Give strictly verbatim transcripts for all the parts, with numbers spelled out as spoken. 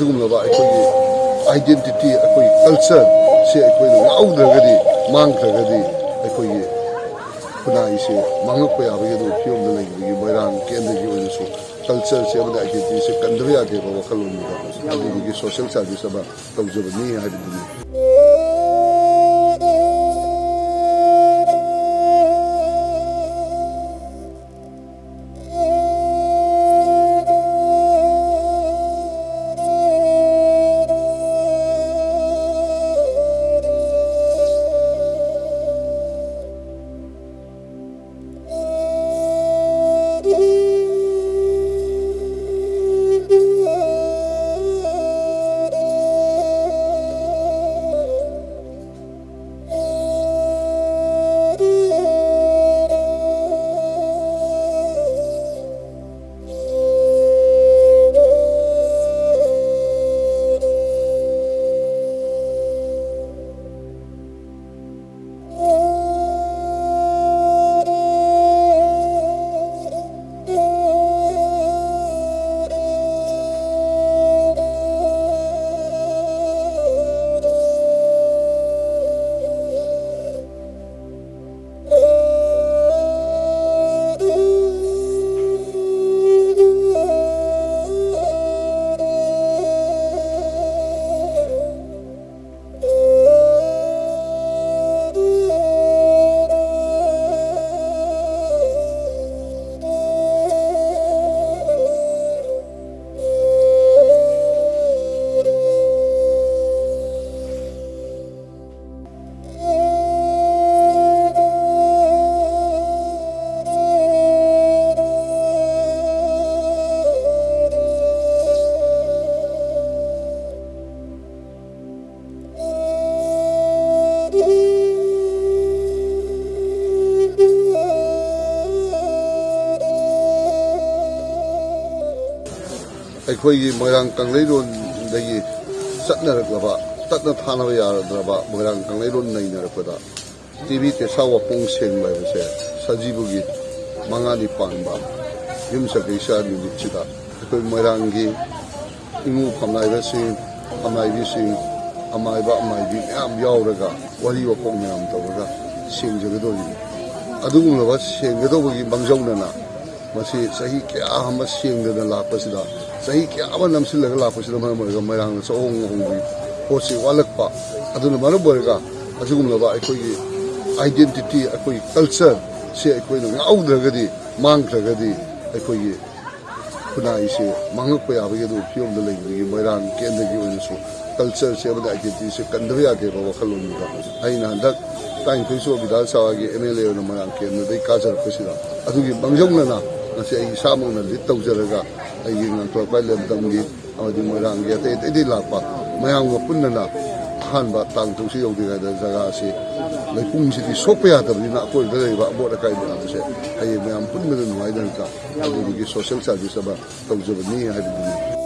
ꯑꯗꯨꯒꯨꯝꯂꯕ ꯑꯩꯈꯣꯏꯒꯤ identity, ꯑꯩꯈꯣꯏꯒꯤ culture ꯁꯦ ꯑꯩꯈꯣꯏꯅ ꯉꯥꯛꯍꯧꯗ꯭ꯔꯒꯗꯤ, ꯃꯥꯡꯈ꯭ꯔꯒꯗꯤ ꯑꯩꯈꯣꯏꯒꯤ ꯈꯨꯟꯅꯥꯏꯁꯦ ꯃꯥꯡꯂꯛꯄ ꯌꯥꯕꯒꯤ ꯑꯗꯨꯒꯤ ꯐꯤꯕꯝꯗ ꯂꯩꯕꯒꯤ ꯃꯣꯏꯔꯥꯡ ꯀꯦꯟꯗ꯭ꯔꯒꯤ ꯑꯣꯏꯅꯁꯨ culture ꯁꯦ ꯑꯃꯗꯤ identity ꯁꯦ ꯀꯟꯗꯕ ꯌꯥꯗꯦꯕ ꯋꯥꯈꯜꯂꯣꯟꯗꯨꯗ꯫ ꯑꯗꯨꯗꯨꯒꯤ social service ꯑꯃ ꯇꯧꯖꯕꯅꯤ ꯍꯥꯏꯕꯗꯨꯅꯤ꯫ ꯑꯩꯈꯣꯏꯒꯤ ꯃꯣꯏꯔꯥꯡ ꯀꯪꯂꯩꯔꯣꯟꯗꯒꯤ ꯆꯠꯅꯔꯛꯂꯕ, ꯇꯠꯅ ꯊꯥꯅꯕ ꯌꯥꯔꯗ꯭ꯔꯕ ꯃꯣꯏꯔꯥꯡ ꯀꯪꯂꯩꯔꯣꯟ ꯅꯩꯅꯔꯛꯄꯗ ꯇꯦꯕꯤ ꯇꯦꯁꯥ ꯋꯥꯄꯣꯡ ꯁꯦꯡꯕ ꯍꯥꯏꯕꯁꯦ ꯁꯖꯤꯕꯨꯒꯤ ꯃꯉꯥꯅꯤ ꯄꯥꯟꯕ ꯌꯨꯝꯁꯀꯩꯁ ꯅꯨꯃꯤꯠꯁꯤꯗ ꯑꯩꯈꯣꯏ ꯃꯣꯏꯔꯥꯡꯒꯤ ꯏꯃꯨ ꯐꯝꯅꯥꯏꯕꯁꯤꯡ, ꯐꯝꯅꯥꯏꯕꯤꯁꯤꯡ, ꯑꯃꯥꯏꯕ ꯑꯃꯥꯏꯕꯤ ꯃꯌꯥꯝ ꯌꯥꯎꯔꯒ, ꯋꯥꯔꯤ ꯋꯥꯄꯣꯛ ꯃꯌꯥꯝ ꯇꯧꯔꯒ ꯁꯦꯡꯖꯒꯗꯧꯔꯤꯅꯤ꯫ ꯑꯗꯨꯒꯨꯝꯂꯕ ꯁꯦꯡꯒꯗꯧꯕꯒꯤ ꯃꯥꯡꯖꯧꯅꯅ ꯃꯁꯤ ꯆꯍꯤ ꯀꯌꯥ ꯑꯃ ꯁꯦꯡꯗꯅ ꯂꯥꯛꯄꯁꯤꯗ, ꯆꯍꯤ ꯀꯌꯥ ꯑꯃ ꯅꯝꯁꯤꯜꯂꯒ ꯂꯥꯛꯄꯁꯤꯅ ꯃꯔꯝ ꯑꯣꯏꯔꯒ ꯃꯣꯏꯔꯥꯡꯗ ꯆꯥꯛꯍꯣꯡ ꯉꯥꯍꯣꯡꯕꯒꯤ ꯄꯣꯠꯁꯤ ꯋꯥꯠꯂꯛꯄ꯫ ꯑꯗꯨꯅ ꯃꯔꯝ ꯑꯣꯏꯔꯒ ꯑꯁꯤꯒꯨꯝꯂꯕ ꯑꯩꯈꯣꯏꯒꯤ identity, ꯑꯩꯈꯣꯏꯒꯤ culture ꯁꯦ ꯑꯩꯈꯣꯏꯅ ꯉꯥꯛꯍꯧꯗ꯭ꯔꯒꯗꯤ, ꯃꯥꯡꯈ꯭ꯔꯒꯗꯤ, ꯑꯩꯈꯣꯏꯒꯤ ꯈꯨꯟꯅꯥꯏꯁꯦ ꯃꯥꯡꯉꯛꯄ ꯌꯥꯕꯒꯤ ꯑꯗꯨꯒꯤ ꯐꯤꯕꯝꯗ ꯂꯩꯕꯗꯒꯤ ꯃꯣꯏꯔꯥꯡ ꯀꯦꯟꯗ꯭ꯔꯒꯤ ꯑꯣꯏꯅꯁꯨ culture ꯁꯦ ꯑꯃꯗꯤ identity ꯁꯦ ꯀꯟꯗꯕ ꯌꯥꯗꯦꯕ ꯋꯥꯈꯜꯂꯣꯟꯗꯨꯗ꯫ ꯑꯩꯅ ꯍꯟꯗꯛ ꯇꯔꯥꯅꯤꯊꯣꯏ ꯁꯨꯕ ꯕꯤꯙꯥꯟ ꯁꯚꯥꯒꯤ M L A ꯑꯣꯏꯅ ꯃꯣꯏꯔꯥꯡ ꯀꯦꯟꯗ꯭ꯔꯗꯒꯤ ꯀꯥꯖꯔꯛꯄꯁꯤꯗ ꯑꯗꯨꯒꯤ ꯃꯥꯡꯖꯧꯅꯅ ꯉꯁꯤ ꯑꯩ ꯏꯁꯥꯃꯛꯅ lead ꯇꯧꯖꯔꯒ ꯑꯩꯒꯤ ꯉꯥꯡꯊꯣꯔꯛꯄ ꯂꯝꯗꯝꯒꯤ ꯑꯃꯗꯤ ꯃꯣꯏꯔꯥꯡꯒꯤ ꯑꯇꯩ ꯑꯇꯩꯗꯒꯤ ꯂꯥꯛꯄ ꯃꯌꯥꯝꯒ ꯄꯨꯟꯅꯅ ꯑꯍꯥꯟꯕ ꯇꯥꯡ ꯇꯔꯨꯛꯁꯤ ꯌꯧꯗ꯭ꯔꯤꯉꯩꯗ ꯖꯒꯥ ꯑꯁꯤ ꯂꯩꯄꯨꯡꯁꯤꯗꯤ ꯁꯣꯛꯄ ꯌꯥꯗꯕꯅꯤꯅ ꯑꯀꯣꯏꯕꯗ ꯂꯩꯔꯤꯕ ꯑꯃꯣꯠ ꯑꯀꯥꯏ ꯃꯌꯥꯝꯁꯦ ꯍꯌꯦꯡ ꯃꯌꯥꯝ ꯄꯨꯟꯕꯗ ꯅꯨꯡꯉꯥꯏꯅꯔꯒ ꯑꯗꯨꯗꯒꯤ social service ꯑꯃ ꯇꯧꯖꯕꯅꯤ ꯍꯥꯏꯕꯗꯨꯅꯤ꯫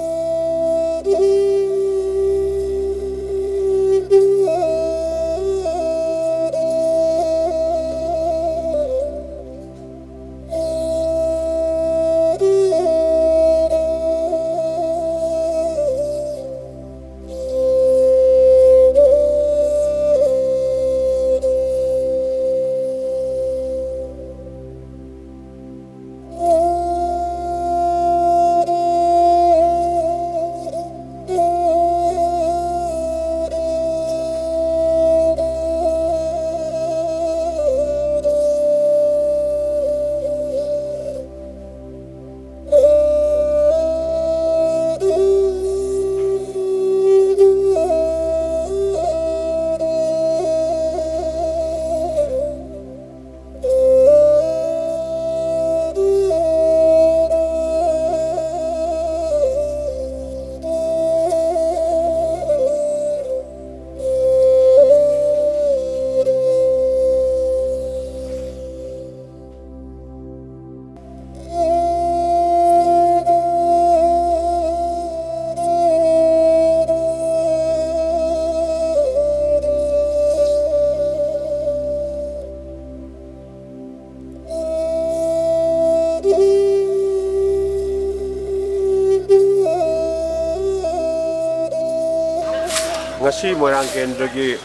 ꯉꯁꯤ ꯃꯣꯏꯔꯥꯡ ꯀꯦꯟꯗ꯭ꯔꯒꯤ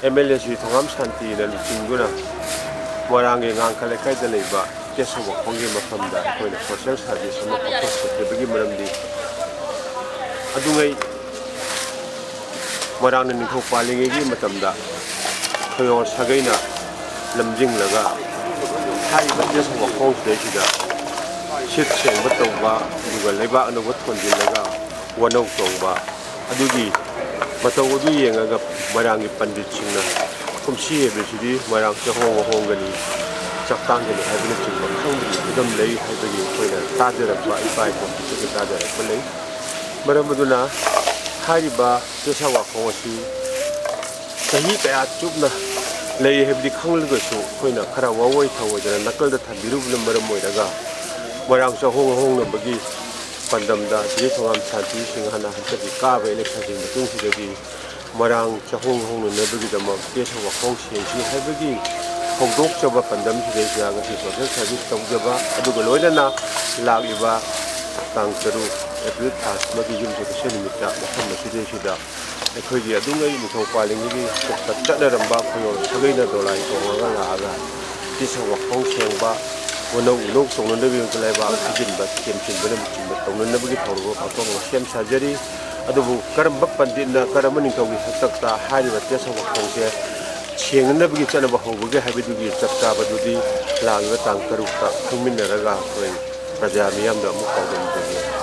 ꯑꯦꯝ ꯑꯦꯜ ꯑꯦ ꯁ꯭ꯔꯤ ꯊꯣꯉꯥꯝ ꯁꯥꯟꯇꯤꯅ ꯂꯨꯆꯤꯡꯗꯨꯅ ꯃꯣꯏꯔꯥꯡꯒꯤ ꯉꯥꯡꯈ ꯂꯩꯀꯥꯏꯗ ꯂꯩꯕ ꯇꯦꯁ ꯋꯥꯈꯣꯡꯒꯤ ꯃꯐꯝꯗ ꯑꯩꯈꯣꯏꯅ ꯁꯣꯁꯦꯜ ꯁꯥꯔꯚꯤꯁ ꯑꯃ ꯄꯥꯡꯊꯣꯛꯆꯈꯤꯕꯒꯤ ꯃꯔꯝꯗꯤ, ꯑꯗꯨꯉꯩ ꯃꯣꯏꯔꯥꯡꯅ ꯅꯤꯡꯊꯧ ꯄꯥꯜꯂꯤꯉꯩꯒꯤ ꯃꯇꯝꯗ ꯈꯣꯏꯌꯣꯔ ꯁꯥꯒꯩꯅ ꯂꯝꯖꯤꯡꯂꯒ ꯍꯥꯏꯔꯤꯕ ꯇꯦꯁ ꯋꯥꯈꯣꯡꯁꯤꯗꯩꯁꯤꯗ ꯁꯤꯠ ꯁꯦꯡꯕ ꯇꯧꯕ, ꯑꯗꯨꯒ ꯂꯩꯕꯥꯛ ꯑꯅꯧꯕ ꯊꯣꯟꯖꯤꯜꯂꯒ ꯋꯥꯅꯧ ꯆꯣꯡꯕ, ꯑꯗꯨꯒꯤ ꯃꯇꯧ ꯑꯗꯨ ꯌꯦꯡꯉꯒ ꯃꯣꯏꯔꯥꯡꯒꯤ ꯄꯟꯗꯤꯠꯁꯤꯡꯅ ꯀꯨꯝꯁꯤ ꯍꯥꯏꯕꯁꯤꯗꯤ ꯃꯣꯏꯔꯥꯡ ꯆꯍꯣꯡ ꯋꯥꯍꯣꯡꯒꯅꯤ, ꯆꯥꯛꯇꯥꯡꯒꯅꯤ ꯍꯥꯏꯕꯅꯆꯤꯡꯕ ꯈꯪꯕꯒꯤ ꯈꯨꯗꯝ ꯂꯩ ꯍꯥꯏꯕꯒꯤ ꯑꯩꯈꯣꯏꯅ ꯇꯥꯖꯔꯛꯄ, ꯏꯄꯥ ꯏꯄꯨꯁꯤꯡꯗꯒꯤ ꯇꯥꯖꯔꯛꯄ ꯂꯩ꯫ ꯃꯔꯝ ꯑꯗꯨꯅ ꯍꯥꯏꯔꯤꯕ ꯇꯦꯁꯥ ꯋꯥꯈꯣꯡ ꯑꯁꯤ ꯆꯍꯤ ꯀꯌꯥ ꯆꯨꯞꯅ ꯂꯩ ꯍꯥꯏꯕꯗꯤ ꯈꯪꯂꯒꯁꯨ, ꯑꯩꯈꯣꯏꯅ ꯈꯔ ꯋꯥꯑꯣꯏ ꯊꯧꯑꯣꯏꯗꯅ ꯅꯥꯀꯜꯗ ꯊꯝꯕꯤꯔꯨꯕꯅ ꯃꯔꯝ ꯑꯣꯏꯔꯒ ꯃꯣꯏꯔꯥꯡ ꯆꯍꯣꯡ ꯍꯣꯡꯅꯕꯒꯤ ꯄꯥꯟꯗꯝꯗ ꯁꯤꯗꯤ ꯊꯣꯉꯥꯝ ꯁꯥꯟꯇꯤ ꯁꯤꯡꯍꯅ ꯍꯟꯗꯛꯀꯤ ꯀꯥꯕ ꯏꯂꯦꯛꯁꯟꯒꯤ ꯃꯇꯨꯡꯁꯤꯗꯗꯤ ꯃꯣꯏꯔꯥꯡ ꯆꯍꯣꯡ ꯍꯣꯡꯅꯅꯕꯒꯤꯗꯃꯛ ꯇꯦꯁ ꯋꯥꯈꯣꯡ ꯁꯦꯡꯁꯤ ꯍꯥꯏꯕꯒꯤ ꯍꯧꯗꯣꯛꯆꯕ ꯄꯥꯟꯗꯝꯁꯤꯗꯩꯁꯤꯗ ꯉꯁꯤ ꯁꯣꯁꯦꯜ ꯁꯥꯔꯚꯤꯁ ꯇꯧꯖꯕ, ꯑꯗꯨꯒ ꯂꯣꯏꯅꯅ ꯂꯥꯛꯂꯤꯕ ꯇꯥꯡ ꯇꯔꯨꯛ ꯑꯦꯄ꯭ꯔꯤꯜ ꯊꯥ ꯑꯃꯒꯤ ꯌꯨꯝꯁꯀꯩꯁ ꯅꯨꯃꯤꯠꯇ ꯃꯐꯝ ꯑꯁꯤꯗꯩꯁꯤꯗ ꯑꯩꯈꯣꯏꯒꯤ ꯑꯗꯨꯉꯩ ꯅꯤꯡꯊꯧ ꯄꯥꯜꯂꯤꯉꯩꯒꯤ ꯀꯣꯛꯇ ꯆꯠꯅꯔꯝꯕ ꯈꯣꯏꯌꯣꯜ ꯁꯥꯒꯩꯅ ꯗꯣꯂꯥꯏ ꯇꯣꯡꯉꯒ ꯂꯥꯛꯑꯒ ꯇꯦꯁ ꯋꯥꯈꯣꯡ ꯁꯦꯡꯕ, ꯋꯥꯅꯧ ꯏꯅꯧ ꯆꯣꯡꯅꯅꯕꯒꯤ ꯂꯩꯕꯥꯛ ꯊꯤꯖꯤꯟꯕ, ꯊꯦꯝꯖꯤꯟꯕꯅꯆꯤꯡꯕ ꯇꯧꯅꯅꯕꯒꯤ ꯊꯧꯔꯝ ꯄꯥꯡꯊꯣꯛꯅꯕ ꯁꯦꯝ ꯁꯥꯖꯔꯤ꯫ ꯑꯗꯨꯕꯨ ꯀꯔꯝꯕ ꯄꯟꯗꯤꯠꯅ ꯀꯔꯝꯕ ꯅꯤꯡꯊꯧꯒꯤ ꯍꯥꯛꯇꯛꯇ ꯍꯥꯏꯔꯤꯕ ꯇꯦꯁ ꯋꯥꯈꯣꯡꯁꯦ ꯁꯦꯡꯅꯅꯕꯒꯤ ꯆꯠꯅꯕ ꯍꯧꯕꯒꯦ ꯍꯥꯏꯕꯗꯨꯒꯤ ꯆꯞ ꯆꯥꯕꯗꯨꯗꯤ ꯂꯥꯛꯂꯤꯕ ꯇꯥꯡ ꯇꯔꯨꯛꯇ ꯈꯪꯃꯤꯟꯅꯔꯒ ꯑꯩꯈꯣꯏ ꯄ꯭ꯔꯖꯥ ꯃꯤꯌꯥꯝꯗ ꯑꯃꯨꯛ ꯄꯥꯎꯗꯝꯖꯒꯦ꯫